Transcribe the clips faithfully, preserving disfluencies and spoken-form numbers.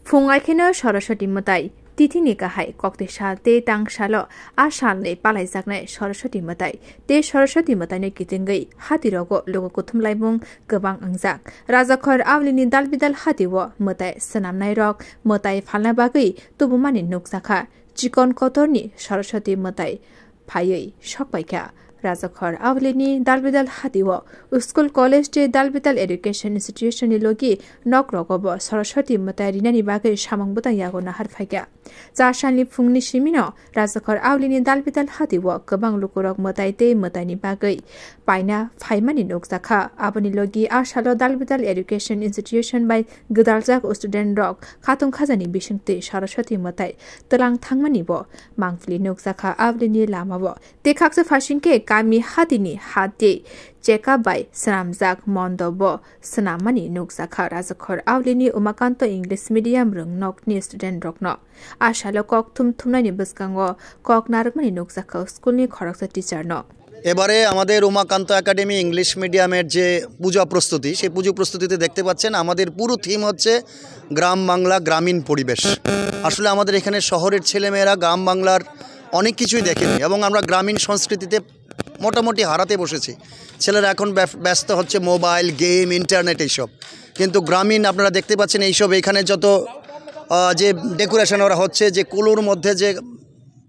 Phung aikheno Saraswati mwtai, tithini kahai koktwi sal tei tang salo a salni palaijaknai Saraswati mwtai tei Saraswati mwtaino kitingwi hatirogo luku kuthumlaimung kwbang wngjak. Rajakhor Aulini dalbidal hatio mwtai swnamnairok mwtai phalna bagwi tubumani nukjakha. Chikon kotorni Saraswati mwtai phaiwi sokpaikha. Rajakhor Aulini dalbidal hatio school, college tei dalbidal education institution ni logi nokrogobo Saraswati mwtai rinani bagwi samung bwtang yago nahar phaikha. Cha salni phungni simino Rajakhor Aulini dalbidal hatio kwbang lukurok mwtai tei mwtaini bagwi paina phaimani nukjakha. Aboni logi a salo dalbidal education institution bai gwdaljak student rok khatung khajani bisingtwi Saraswati mwtai twlang thangmani bo mangpili nukjakha. Aulini lamao tei khaksa phasing khe kami hatini hati cheka bai swnamjak mondobo swnammani nukjakha. Rajakhor Aulini Umakanto English Medium rwngnokni student rokno a salo kok thum thumnaini bwskango kok narwkmani nukjakha school ni khoroksa teacher no. এবারে আমাদের Umakanta academy English মিডিয়ামের যে পূজা প্রস্তুতি, সেই পুজো প্রস্তুতিতে দেখতে পাচ্ছেন আমাদের পুরো থিম হচ্ছে গ্রাম বাংলা, গ্রামীণ পরিবেশ। আসলে আমাদের এখানে শহরের ছেলেমেয়েরা গ্রাম বাংলার অনেক কিছুই দেখেনি এবং আমরা গ্রামীণ সংস্কৃতিতে মোটামুটি হারাতে বসেছি। ছেলেরা এখন ব্যব-, ব্যস্ত হচ্ছে মোবাইল, গেম, ইন্টারনেট এইসব। কিন্তু গ্রামীণ আপনারা দেখতে পাচ্ছেন এইসব, এখানে যত, আহ, যে ডেকোরেশন ওরা হচ্ছে, যে কুলোর মধ্যে যে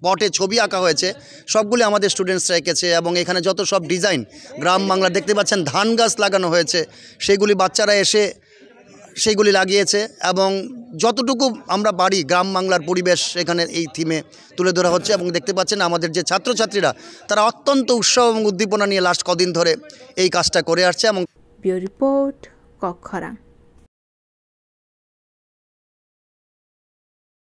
পটে ছবি আঁকা হয়েছে, সবগুলি আমাদের স্টুডেন্টসরা এঁকেছে। এবং এখানে যত সব ডিজাইন গ্রাম বাংলা দেখতে পাচ্ছেন, ধান গাছ লাগানো হয়েছে, সেগুলি বাচ্চারা এসে সেইগুলি লাগিয়েছে। এবং যতটুকু আমরা পারি গ্রাম বাংলার পরিবেশ এখানে এই থিমে তুলে ধরা হচ্ছে। এবং দেখতে পাচ্ছেন আমাদের যে ছাত্রছাত্রীরা, তারা অত্যন্ত উৎসাহ এবং উদ্দীপনা নিয়ে লাস্ট কদিন ধরে এই কাজটা করে আসছে। এবং Bureau Report, Kokkhorang.